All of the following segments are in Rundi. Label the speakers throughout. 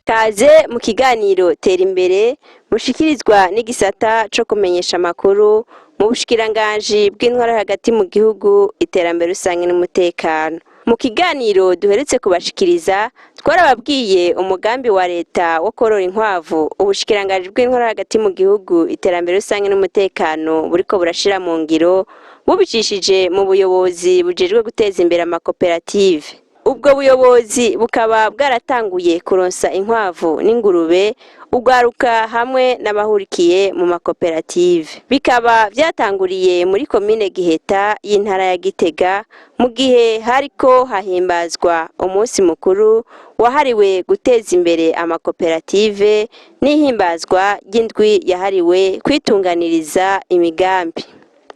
Speaker 1: Kaze mu kiganiro Tera Imbere mushikirizwa n'igisata co kumenyesha amakuru mu bushikiranganji bw'intwara hagati mu gihugu, iterambere rusange n'umutekano. Mu kiganiro duherutse kubashikiriza, twarababwiye umugambi wa leta wo korora inkwavu ubushikiranganji bw'intwara hagati mu gihugu, iterambere rusange n'umutekano buriko burashira mu ngiro bubicishije mu buyobozi bujejwe guteza imbere amakoperative. Ubwo buyobozi bukaba bwaratanguye kuronsa inkwavu n'ingurube urwaruka hamwe n'abahurikiye mu makoperative. Bikaba byatanguriye muri komine Giheta y'intara ya Gitega, mu gihe hariko hahimbazwa umunsi mukuru wahariwe guteza imbere amakoperative n'ihimbazwa ry'indwi yahariwe kwitunganiriza imigambi.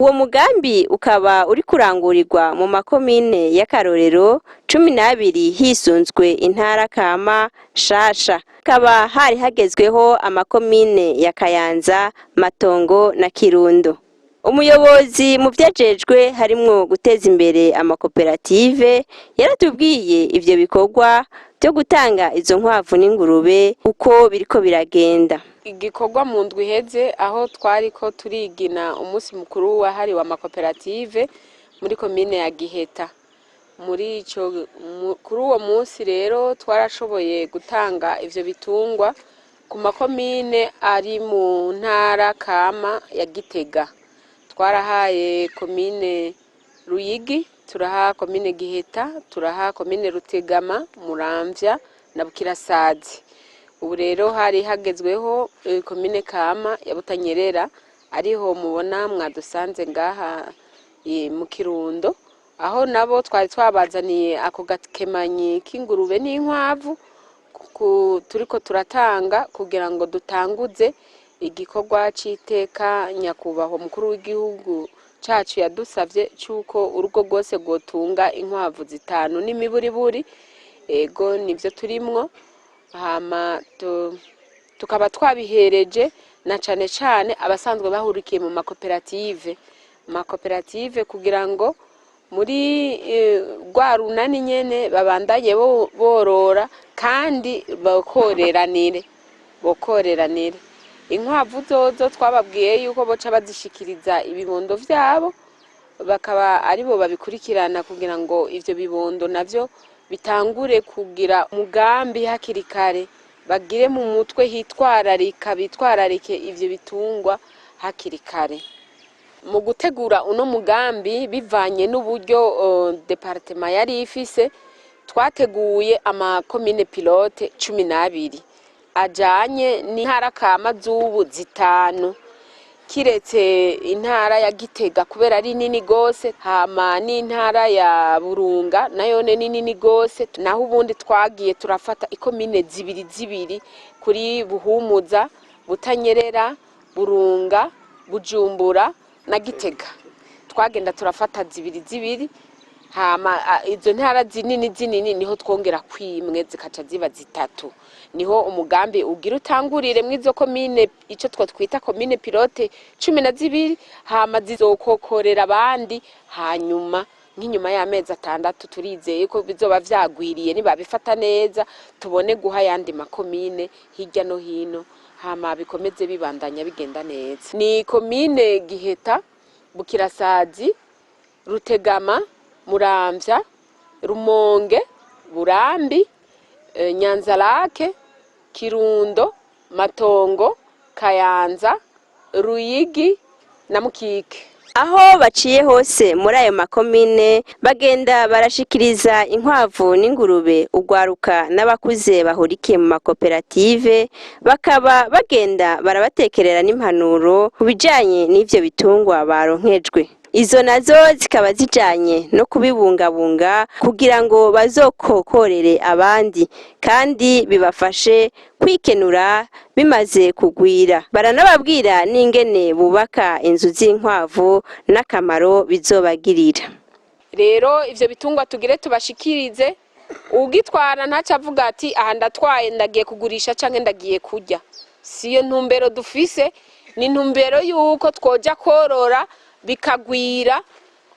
Speaker 1: Uwo mugambi ukaba uri kurangurirwa mu makomine y'akarorero 12 hisunzwe intara kama shasha. Hakaba hari hagezweho amakomine ya Kayanza, Matongo na Kirundo. Umuyobozi mu vyajejwe harimwo guteza imbere amakoperative yaratubwiye ivyo bikorwa byo gutanga izo nkwavu n'ingurube uko biriko biragenda.
Speaker 2: Igikorwa mu ndwi iheze, aho twari ko turigina umunsi mukuru wahariwe amakoperative muri komine ya Giheta. Muri ico kuri uwo munsi rero twarashoboye gutanga ivyo bitungwa ku makomine ari mu ntara kama ya Gitega. Twarahaye komine Ruyigi, turaha komine Giheta, turaha komine Rutegama, Muramvya na Bukirasazi. Ubu rero hari hagezweho komine kama ya Butanyerera, ariho mubona mwadusanze ngaha mu Kirundo, aho nabo twari twabazaniye ako gakemanyi k'ingurube n'inkwavu turiko turatanga kugira ngo dutanguze igikorwa c'iteka nyakubahwa mukuru w'igihugu cacu yadusavye, c'uko urugo rwose rwotunga inkwavu zitanu n'imiburiburi. Ego, nivyo turimwo. Hama tukaba twabihereje na cane cane abasanzwe bahurikiye mu makoperative, kugira ngo muri rwa runani nyene babandanye borora kandi bokoreranire. Inkwavu zozo twababwiye yuko boca bazishikiriza ibibondo vyabo, bakaba aribo babikurikirana, kugira ngo ivyo bibondo navyo bitangure kugira umugambi hakiri kare, bagire mu mutwe hitwararika, bitwararike ivyo bitungwa hakiri kare. Mu gutegura uno mugambi, bivanye n'uburyo département yari ifise, twateguye amakomine pilote 12 ajanye n'intara kama z'ubu zitanu, kiretse intara ya Gitega kubera ari nini gose, hama n'intara ya Burunga nayone ni nini gose. Naho ubundi twagiye turafata ikomine zibiri zibiri kuri Buhumuza, Butanyerera, Burunga, Bujumbura na Gitega. Twagenda turafata zibiri zibiri, hama izo ntara zinini zinini niho twongera kwimwe zikaca ziba zitatu. Niho umugambi ugira utangurire mw'izo komine, ico two twita komine pilote 12, hama zizokokorera abandi. Hanyuma nk'inyuma y'amezi 6 turizeye ko bizoba vyagwiriye, nibabifata neza, tubone guha ayandi makomine hirya no hino, hama bikomeze bibandanya bigenda neza. Ni komine Giheta, Bukirasazi, Rutegama, Muramvya, Rumonge, Burambi, Nyanzarake, Kirundo, Matongo, Kayanza, Ruyigi na Mukike.
Speaker 1: Aho baciye hose muri ayo makomine, bagenda barashikiriza inkwavu n'ingurube urwaruka n'abakuze bahurikiye mu makoperative, bakaba bagenda barabatekerera n'impanuro ku bijanye n'ivyo bitungwa baronkejwe. Izo nazo zikaba zijanye no kubibungabunga kugira ngo bazokokorere abandi kandi bibafashe kwikenura bimaze kugwira. Baranababwira n'ingene bubaka inzu z'inkwavu n'akamaro bizobagirira.
Speaker 2: Rero ivyo bitungwa tugire tubashikirize, ugitwara ntaco avuga ati aha ndatwaye ndagiye kugurisha canke ndagiye kurya. Siyo ntumbero dufise, ni intumbero yuko twoja korora bikagwira,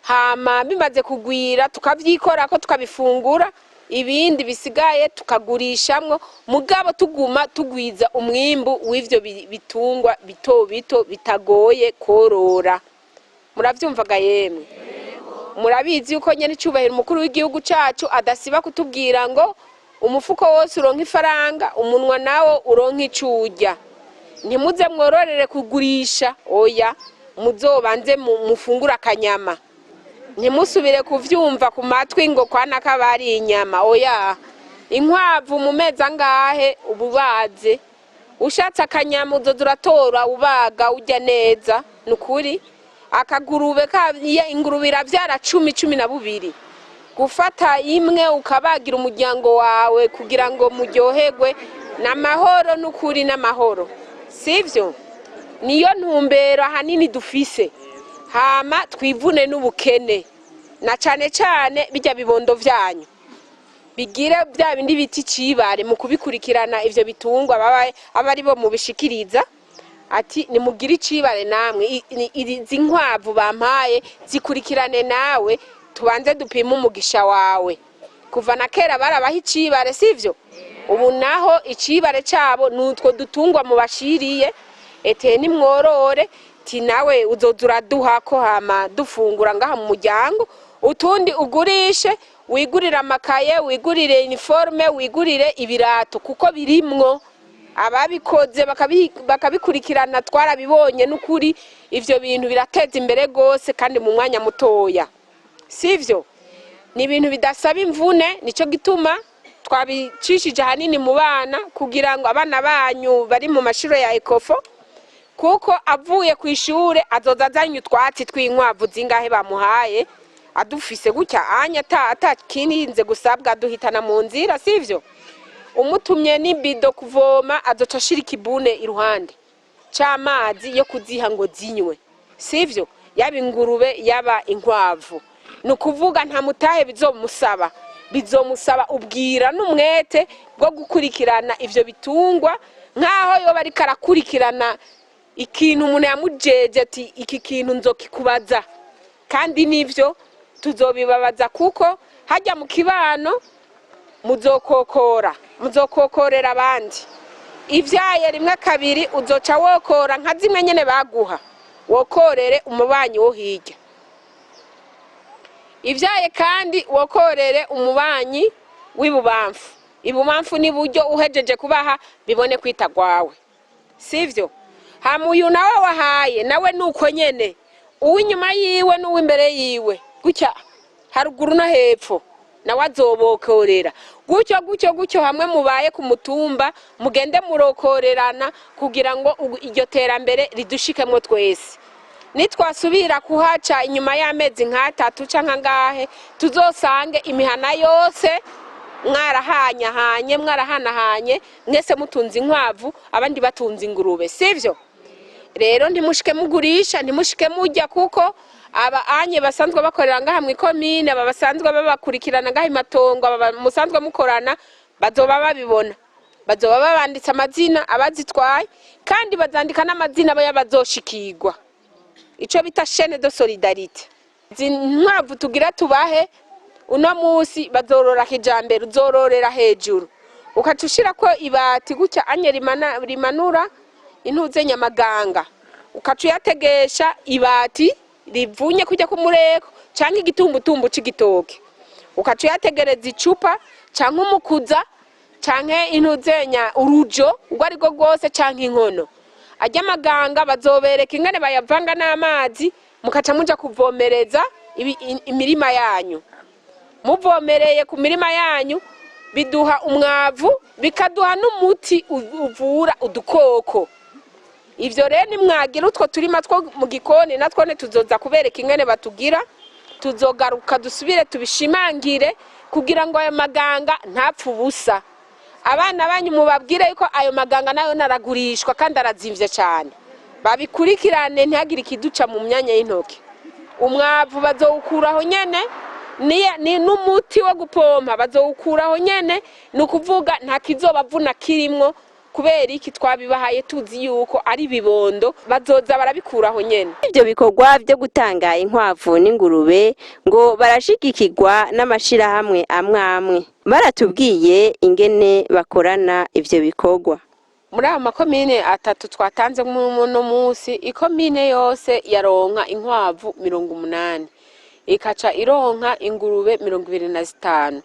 Speaker 2: hama bimaze kugwira tukavyikorako, tukabifungura, ibindi bisigaye tukagurishamwo, mugabo tuguma tugwiza umwimbu w'ivyo bitungwa bito bito bitagoye korora. Muravyumvaga yemwe? Murabizi yuko nyene icubahiro umukuru w'igihugu cacu adasiba kutubwira ngo umufuko wose uronka ifaranga, umunwa nawo uronka ico urya. Ntimuze mwororere kugurisha, oya, muzobanze mufungure akanyama. Ntimusubire kuvyumva ku matwi ngo kwa naka bari inyama, oya. Inkwavu mu mezi angahe ububaze, ushatse akanyama uzoza uratora ubaga urya neza. Nukuri akagurube ka ingurube iravyara 10, 12. Gufata imwe ukabagira umuryango wawe kugira ngo muryoherwe n'amahoro, n'ukuri n'amahoro, sivyo? Niyo ntumbero ahanini dufise, hama twivune n'ubukene, na cane cane bijya bibondo vyanyu bigire bya bindi bita icibare mu kubikurikirana ivyo bitungwa, baba aba ari bo mubishikiriza ati nimugire icibare namwe, izi nkwavu bampaye zikurikirane nawe, tubanze dupime umugisha wawe. Kuva na kera barabaha icibare, sivyo? Ubu naho icibare cabo ni utwo dutungwa mubashiriye, ete nimworore, ti nawe uzoza uraduha ko hama dufungura ngaha mu muryango, utundi ugurishe, wigurire amakaye, wigurire uniforme, wigurire ibirato, kuko birimwo. Ababikoze bakabikurikirana twarabibonye, n'ukuri ivyo bintu birateza imbere rwose kandi mu mwanya mutoya, sivyo? Ni ibintu bidasaba imvune. Nico gituma twabicishije ahanini mu bana, kugira ngo abana banyu bari mu mashure ya ECOFO, kuko avuye ku ishure azoza azanye utwatsi tw'inkwavu zingahe bamuhaye, adufise gutya anya atakirinze gusabwa, aduhitana mu nzira, sivyo? Umutumye n'ibido kuvoma, azoca ashira ikibune iruhande c'amazi yo kuziha ngo zinywe, sivyo? Yaba ingurube, yaba inkwavu, ni ukuvuga nta mutahe bizomusaba, bizomusaba ubwira n'umwete bwo gukurikirana ivyo bitungwa nk'aho yoba ariko arakurikirana ikintu umuntu yamujeje, ati iki kintu nzokikubaza. Kandi nivyo tuzobibabaza, kuko hajya mu kibano muzokokora, muzokokorera abandi. Ivyaye rimwe kabiri, uzoca wokora nka zimwe nyene baguha, wokorere umubanyi wo hirya. Ivyaye kandi wokorere umubanyi w'ibubamfu, ibubamfu n'iburyo. Uhejeje kubaha bibone kwita gwawe, sivyo? Hama uyu nawe wahaye nawe nuko nyene, uw'inyuma yiwe n'uw'imbere yiwe, gutya haruguru no hepfo, nawe azobokorera gutyo gutyo gutyo. Hamwe mubaye ku mutumba, mugende murokorerana kugira ngo iryo terambere ridushikemwo twese. Nitwasubira kuhaca inyuma y'amezi nk'atatu canke angahe, tuzosange imihana yose mwarahanyahanye, mwarahanahanye, mwese mutunze inkwavu, abandi batunze ingurube, sivyo? Rero ntimushike mugurisha, ntimushike mujya, kuko aba anye basanzwe bakorera ngaha mu ikomine, aba basanzwe babakurikirana ngaha imatongo, aba musanzwe mukorana, bazoba babibona, bazoba babanditse amazina abazitwaye, kandi bazandika n'amazina y'abazoshikirwa, ico bita chaîne de solidarité. Izi nkwavu tugira tubahe uno musi bazorora kijambere. Uzororera hejuru, ukaca ushirako ibati gutya anye rimanura intuze nyamaganga, ukaca uyategesha ibati rivunye kujya ku mureko canke igitumbutumbu c'igitoke, ukaca uyategereza icupa canke umukuza canke intuzenya urujo urwo ari rwo rwose canke inkono. Arya amaganga bazobereka ingene bayavanga n'amazi, mukaca muja kuvomereza imirima yanyu. Muvomereye ku mirima yanyu, biduha umwavu, bikaduha n'umuti uvura udukoko. Ivyo rero nimwagira utwo turima two mu gikoni, natwo tuzoza kubereka ingene batugira. Tuzogaruka dusubire tubishimangire kugira ngo ayo maganga ntapfe ubusa. Abana banyu mubabwire yuko ayo maganga nayo naragurishwa kandi arazimvye cyane, babikurikirane, ntihagire ikiduca mu myanya y'intoki. Umwavu bazowukuraho nyene, ni n'umuti wo gupompa bazowukuraho nyene. Ni ukuvuga nta kizobavuna kirimwo. Kubera iki? Twabibahaye tuzi yuko ari ibibondo, bazoza barabikuraho nyene.
Speaker 1: Ivyo bikorwa vyo gutanga inkwavu n'ingurube ngo barashigikirwa n'amashirahamwe amwe amwe. Baratubwiye ingene bakorana ivyo bikorwa.
Speaker 2: Muri ayo makomine atatu twatanze uno munsi, ikomine yose yaronka inkwavu 80, ikaca ironka ingurube 25.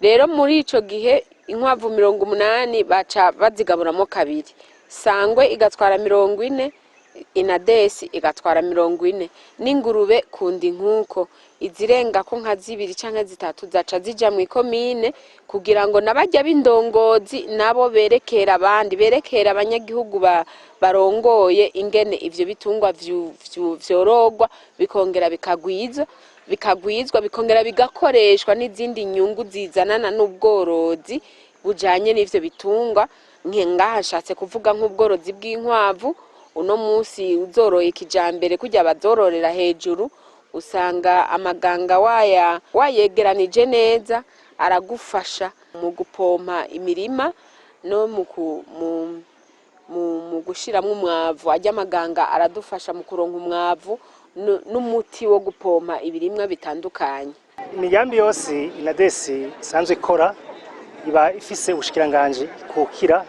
Speaker 2: Rero muri ico gihe inkwavu 80 baca bazigaburamo kabiri: Sangwe igatwara 40, Inadesi igatwara 40, n'ingurube kundi nkuko. Izirenga ko nka zibiri canke zitatu zaca zija mu ikomine, kugira ngo nabarya b'indongozi nabo berekera abandi, berekera abanyagihugu barongoye ingene ivyo bitungwa vyorogwa, bikongera bikagwizwa, bikongera bigakoreshwa n'izindi nyungu zizanana n'ubworozi bujanye n'ivyo bitungwa. Ngaha nshatse kuvuga nk'ubworozi bw'inkwavu. Uno munsi uzoroye kijambere kurya bazororera hejuru, usanga amaganga waya wayegeranije neza, aragufasha mu gupompa imirima no mu gushiramwo umwavu. Arya amaganga aradufasha mu kuronka umwavu n'umuti wo gupompa ibirimwa bitandukanye.
Speaker 3: Imigambi yose Inadesi isanzwe ikora iba ifise ubushikiranganji ikukira.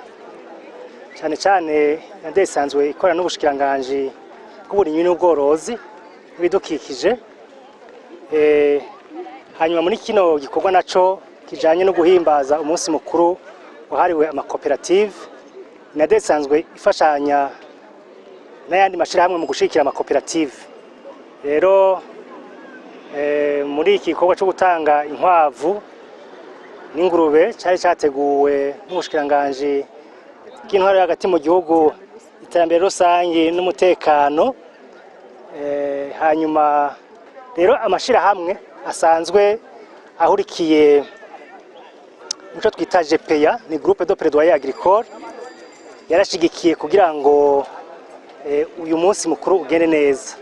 Speaker 3: Cyane cyane Inadesi isanzwe ikora n'ubushikiranganji bw'uburimyi n'ubworozi n'ibidukikije. Hanyuma muri kino gikorwa naco kijanye no guhimbaza umunsi mukuru wahariwe amakoperative, Inadesi isanzwe ifashanya n'ayandi mashirahamwe mu gushigikira amakoperative. Rero muri iki gikorwa cyo gutanga inkwavu n'ingurube cyari cyateguwe n'ubushikiranganji bw'intwaro yo hagati mu gihugu, iterambere rusange n'umutekano. Hanyuma rero amashirahamwe asanzwe ahurikiye muco twita GPA, ni Groupe de Plaidoyer Agricole, yarashigikiye kugira ngo uyu munsi mukuru ugende neza.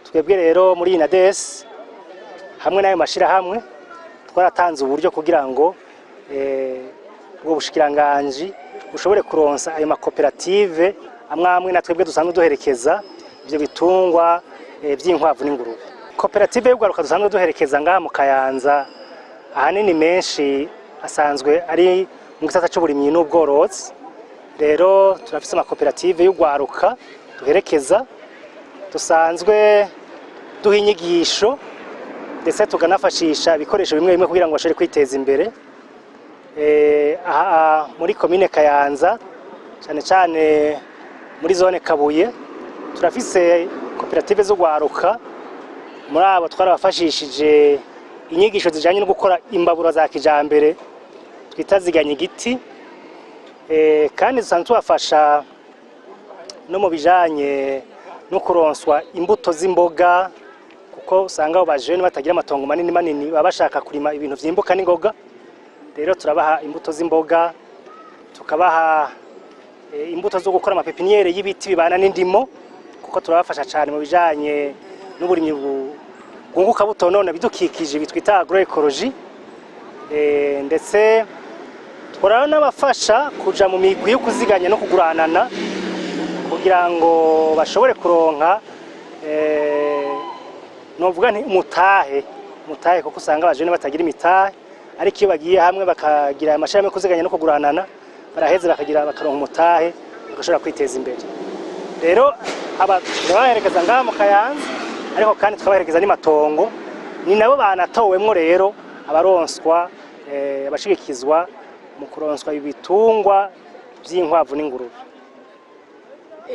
Speaker 3: Twebwe rero muri Inades hamwe n'ayo mashirahamwe twaratanze uburyo kugira ngo ubwo bushikiranganji bushobore kuronsa ayo makoperative amwe amwe na twebwe dusanzwe duherekeza ivyo bitungwa vy'inkwavu n'ingurube. Koperative y'urwaruka dusanzwe duherekeza ngaha mu Kayanza, ahanini menshi asanzwe ari mu gisata c'uburimyi n'ubworozi. Rero turafise amakoperative y'urwaruka duherekeza, dusanzwe duha inyigisho, ndetse tukanafashisha ibikoresho bimwe bimwe kugira ngo bashobore kwiteza imbere. Aha muri komine Kayanza, cyane cyane muri zone Kabuye, turafise koperative z'urwaruka. Muri abo twarabafashishije inyigisho zijanye no gukora imbabura za kijambere twita ziganya igiti. Kandi dusanzwe tubafasha no mu bijanye no kuronswa imbuto z'imboga, kuko usanga abo bajene batagira amatongo manini manini, baba bashaka kurima ibintu vyimbuka n'ingoga. Rero turabaha imbuto z'imboga, tukabaha imbuto zo gukora amapépinières y'ibiti bibana n'indimo, kuko turabafasha cyane mu bijanye n'uburimyi bwunguka butonona bidukikije bitwita agroécologie. Ndetse n'abafasha kuja mu migwi yo kuziganya no kuguranana kugira ngo bashobore kuronka novuga nti umutahe, kuko usanga abajene batagira imitahe, ariko iyo bagiye hamwe bakagira amashirahamwe yo kuziganya no kuguranana, baraheza bakagira bakaronka umutahe, bagashobora kwiteza imbere. Rero aba turabaherekeza ngaha mu Kayanza, ariko kandi tukabaherekeza n'imatongo. Ni nabo banatowemwo rero abaronswa, abashigikizwa mu kuronswa ibitungwa vy'inkwavu n'ingurube.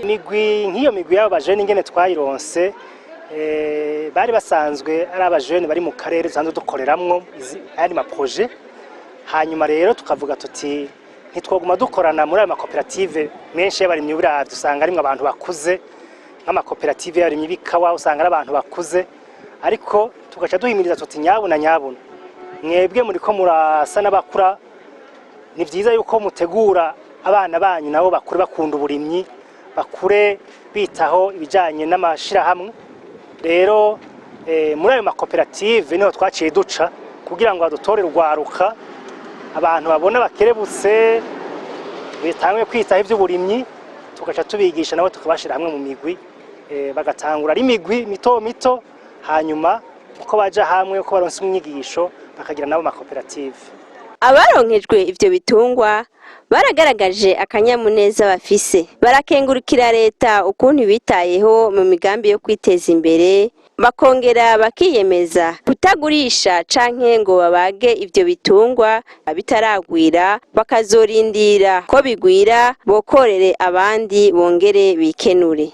Speaker 3: Imigwi nk'iyo migwi y'abo bajene, ingene twayironse, bari basanzwe ari abajene bari mu karere dusanzwe dukoreramwo ayandi maprojets. Hanyuma rero tukavuga tuti Ntitwoguma dukorana muri ayo makoperative menshi y'abarimyi. Ubiravye usanga arimwo abantu bakuze, nk'amakoperative y'abarimyi b'ikawa usanga ari abantu bakuze, ariko tugaca duhimiriza tuti: "Nyabuna nyabuna, mwebwe muriko murasa n'abakura, ni vyiza yuko mutegura abana banyu nabo bakure bakunda uburimyi, bakure bitaho ibijanye n'amashirahamwe." Rero muri ayo makoperative niho twaciye duca kugira ngo badutorere urwaruka, abantu babona bakerebutse, bitanguye kwitaho ivy'uburimyi, tugaca tubigisha nabo, tukabashira hamwe mu migwi, bagatangura ari imigwi mito mito, hanyuma uko baja hamwe, uko baronse inyigisho, bakagira nabo makoperative.
Speaker 1: Abaronkejwe ivyo bitungwa baragaragaje akanyamuneza bafise, barakengurukira leta ukuntu bitayeho mu migambi yo kwiteza imbere, bakongera bakiyemeza kutagurisha canke ngo babage ivyo bitungwa bitaragwira, bakazorindira ko bigwira bokorere abandi bongere bikenure.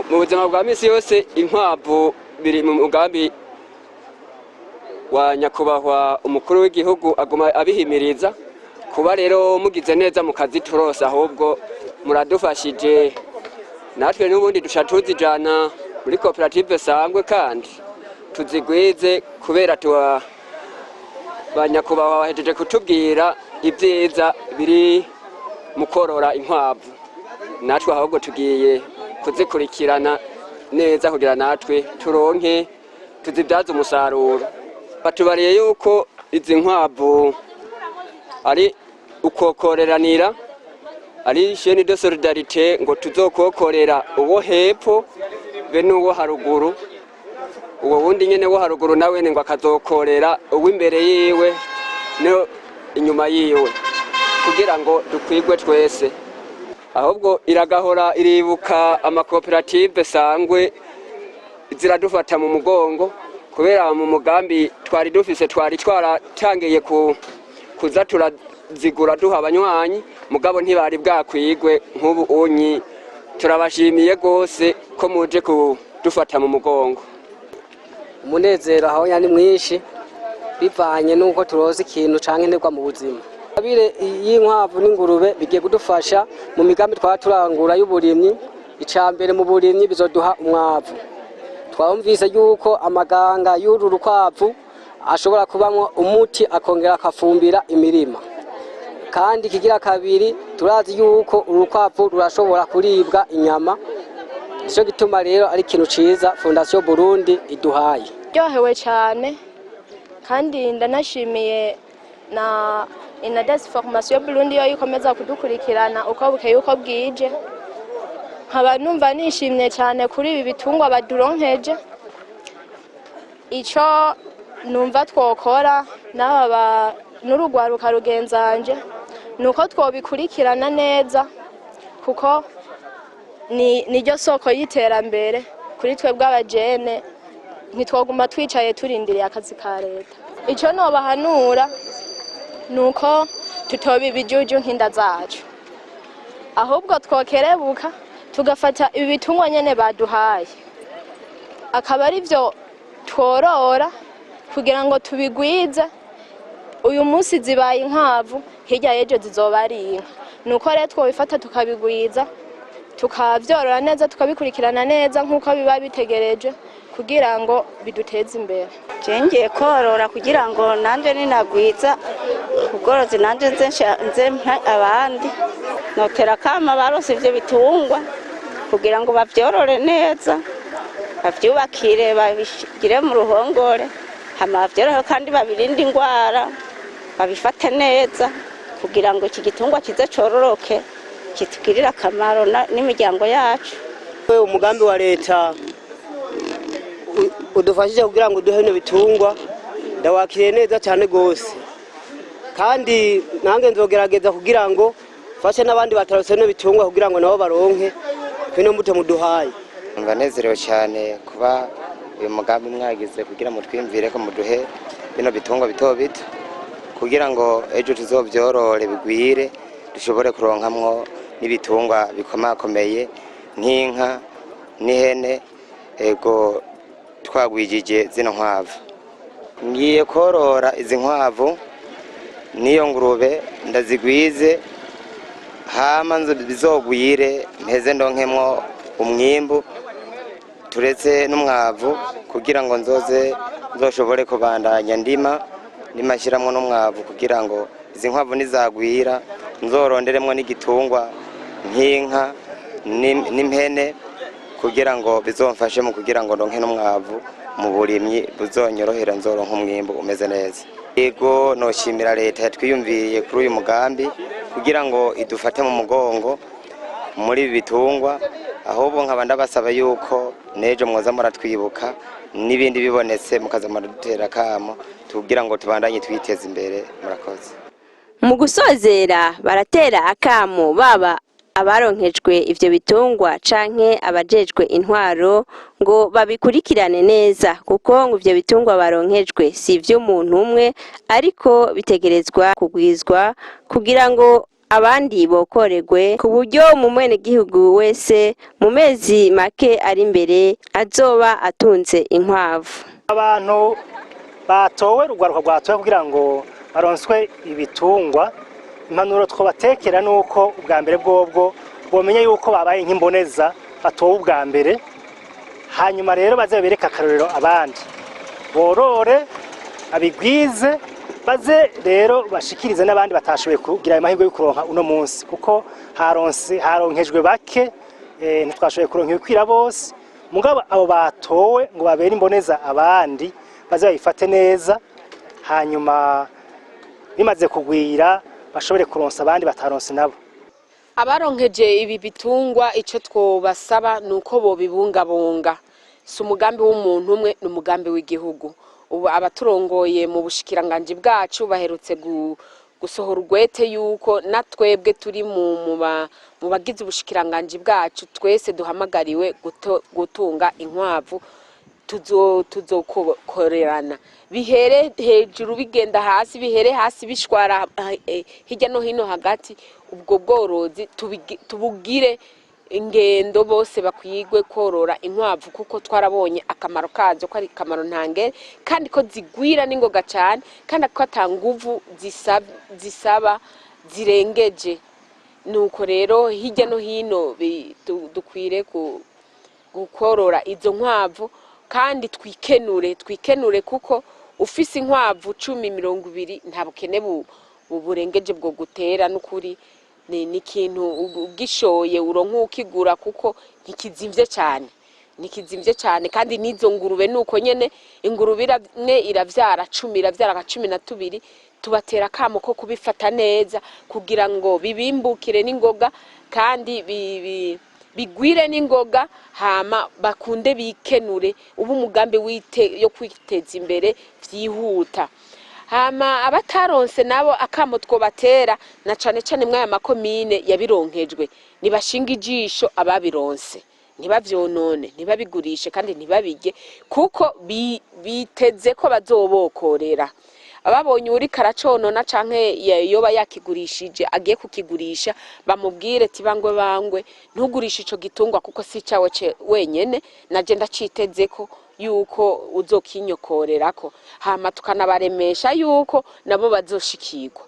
Speaker 4: Mu buzima bwa misi yose, inkwavu biri mu mugambi wa nyakubahwa umukuru w'igihugu, aguma abihimiriza. Kuba rero mugize neza mu kazi turose, ahubwo muradufashije natwe, n'ubundi duca tuzijana muri koperative Sangwe kandi tuzigwize, kubera tuba ba nyakubahwa bahejeje kutubwira ibyiza biri mu korora inkwavu. Natwe ahubwo tugiye kuzikurikirana neza kugira natwe turonke tuzibyaze umusaruro. Batubariye yuko izi nkwavu ari ukokoreranira, ari chaîne de solidarité, ngo tuzokokorera uwo hepfo be n'uwo haruguru, uwo wundi nyene wo haruguru nawe ngo akazokorera uw'imbere yiwe no inyuma yiwe, kugira ngo dukwigwe twese. Ahubwo iragahora iribuka amakoperative Sangwe, ziradufata mu mugongo, kubera mu mugambi twari dufise twari twaratangiye kuza turazigura duha abanywanyi, mugabo ntibari bwakwigwe nk'ubu unyi. Turabashimiye rwose ko muje kudufata mu mugongo.
Speaker 5: Umunezero aho ni mwinshi, bivanye n'uko turoza ikintu canke nterwa mu buzima. Abire y'inkwavu n'ingurube bigiye kudufasha mu migambi twaba turangura y'uburimyi. Ica mbere, mu burimyi bizoduha umwavu. Twumvise yuko amaganga y'uru rukwavu ashobora kubamwo umuti, akongera akafumbira imirima. Kandi ikigira kabiri, turazi yuko uru rukwavu rurashobora kuribwa inyama. Nico gituma rero ari ikintu ciza Fondation Burundi iduhaye.
Speaker 6: Ryohewe cyane, kandi ndanashimiye na Inades Formation Burundi yo ikomeza kudukurikirana uko bukeye uko bwije. Nkaba numva nishimye cyane kuri ibi bitungwa baduronkeje. Icyo numva twokora n'aba n'urugwaruka rugenzanje ni uko twobikurikirana neza, kuko ni niryo soko y'iterambere kuri twebwe abajene. Ntitwoguma twicaye turindiriye akazi ka leta. Icyo nobahanura ni uko tutoba ibijuju nk'inda zacu, ahubwo twokerebuka tugafata ibi bitungwa nyene baduhaye, akaba ari byo tworora kugira ngo tubigwize. Uyu munsi zibaye inkwavu, hirya y'ejo zizoba ari inka. Ni uko rero twobifata tukabigwiza, tukavyorora neza, tukabikurikirana neza nk'uko biba bitegereje, kugira ngo biduteze imbere.
Speaker 7: Ngiye korora kugira ngo nanjye ninagwiza ubworozi, nanjye nze mpe abandi. Notera akama barose ibyo bitungwa kugira ngo babyorore neza, babyubakire, babigire mu ruhongore, hama babyorohe kandi babirinde indwara, babifate neza kugira ngo iki gitungwa kize cororoke, kitugirire akamaro n'imiryango yacu.
Speaker 8: Umugambi wa leta udufashije kugira ngo uduhe bino bitungwa, ndawakiriye neza cyane rwose, kandi nange nzogerageza kugira ngo mfashe n'abandi batarose bino bitungwa, kugira ngo nabo baronke bino mbuto muduhaye.
Speaker 9: Mba nezerewe cyane kuba uyu mugambi mwagize kugira mutwimvire ko muduhe bino bitungwa bito bito, kugira ngo ejo tuzovyorore bigwire, dushobore kuronkamwo n'ibitungwa bikomakomeye nk'inka n'ihene. Ego, twagwijije zino nkwavu, ngiye korora izi nkwavu. n'iyo ngurube ndazigwize, hama bizogwire mpeze ndonkemwo umwimbu turetse n'umwavu, kugira ngo nzoze nzoshobore kubandanya ndima ndima nshiramwo n'umwavu, kugira ngo izi nkwavu nizagwira nzoronderemwo n'igitungwa nk'inka n'impene, kugira ngo bizomfashe mu kugira ngo ndonke n'umwavu mu burimyi, buzonyorohera nzoronka umwimbu umeze neza. Yego, noshimira leta yatwiyumviriye kuri uyu mugambi kugira ngo idufate mu mugongo muri ibi bitungwa. Ahubwo nkaba ndabasaba yuko n'ejo mwoza muratwibuka, n'ibindi bibonetse mukaza muradutera akamo kugira ngo tubandanye twiteze imbere. Murakoze.
Speaker 1: Mu gusozera, baratera akamo baba abaronkejwe ivyo bitungwa canke abajejwe intwaro ngo babikurikirane neza, kuko ngo ivyo bitungwa baronkejwe si ivy'umuntu umwe, ariko bitegerezwa kugwizwa kugira ngo abandi bokoregwe, ku buryo mu mwenegihugu wese mu mezi make ari imbere azoba atunze inkwavu.
Speaker 3: Abantu batowe, urwaruka rwatowe kugira ngo baronswe ibitungwa, impanuro twobatekera ni uko ubwa mbere bwobwo bomenya yuko babaye nk'imboneza, batowe ubwa mbere. Hanyuma rero baze babereke akarorero abandi, borore, abigwize, baze rero bashikirize n'abandi batashoboye kugira ayo mahirwe yo kuronka uno munsi, kuko haronse haronkejwe bake, ntitwashoboye kuronka ibikwira bose. Mugabo abo batowe ngo babere imboneza abandi, baze babifate neza, hanyuma bimaze kugwira bashobore kuronsa abandi bataronse nabo.
Speaker 2: Abaronkeje ibi bitungwa, icyo twobasaba ni uko bobibungabunga. Si umugambi w'umuntu umwe, ni umugambi w'igihugu. Ubu abaturongoye mu bushikiranganji bwacu baherutse gusohora urwete yuko na twebwe turi mu bagize ubushikiranganji bwacu twese duhamagariwe gutunga inkwavu. Tuzokorerana, bihere hejuru bigenda hasi, bihere hasi bishwara hirya no hino hagati. Ubwo bworozi tubugire ingendo, bose bakwigwe korora inkwavu, kuko twarabonye akamaro kazo ko ari akamaro ntangere, kandi ko zigwira n'ingoga cyane, kandi ko ata nguvu zisaba zirengeje. Nuko rero hirya no hino dukwire gukorora izo nkwavu, kandi twikenure, twikenure, kuko ufise inkwavu 10, 20, nta bukene burengeje bwo gutera. N'ukuri ni ikintu ugishoye uronka ukigura, kuko ntikizimvye cyane, ntikizimvye cyane. Kandi n'izo ngurube nuko nyene, ingurube imwe iravyara 10, iravyara nka 12. Tubatera akamo ko kubifata neza kugira ngo bibimbukire n'ingoga, kandi bigwire n'ingoga, hama bakunde bikenure, ubu umugambi wite yo kwiteza imbere vyihuta. Hama abataronse nabo, akamo twobatera na cane cane mw'aya makomine yabironkejwe, nibashinga ijisho ababironse, ntibavyonone, ntibabigurishe kandi ntibabirye, kuko biteze ko bazobokorera. Ababonye uriko araconona canke yoba yakigurishije, agiye kukigurisha, bamubwire ati: "Bangwe bangwe, ntugurishe ico gitungwa, kuko si icawe wenyene, naje ndacitezeko yuko uzokinyokorerako." Hama tukanabaremesha yuko nabo bazoshikirwa,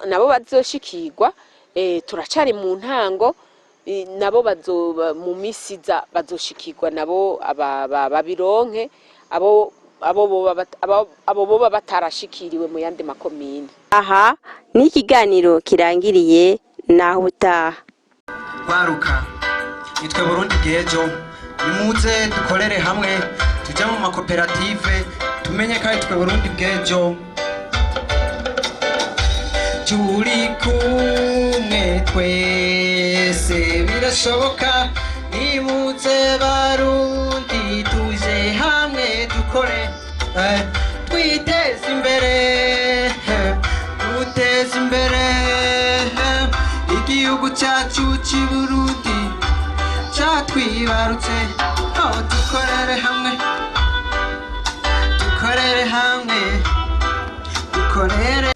Speaker 2: nabo bazoshikirwa. Turacari mu ntango, nabo bazoba mu misi iza bazoshikirwa nabo, babironke abo boba batarashikiriwe mu yandi makomine.
Speaker 1: Aha ni ikiganiro kirangiriye, naho ubutaha.
Speaker 10: Rwaruka, nitwe Burundi bw'ejo. Nimuze dukorere hamwe, tujye mu makoperative, tumenye ko ari twe Burundi bw'ejo. Turi kumwe twese birashoboka. Nimuze Barundi, tuje hamwe dukore, twiteze imbere, duteze imbere igihugu cyacu cy'i Burundi cyatwibarutse. Oh, dukorere hamwe, dukorere hamwe, dukorere.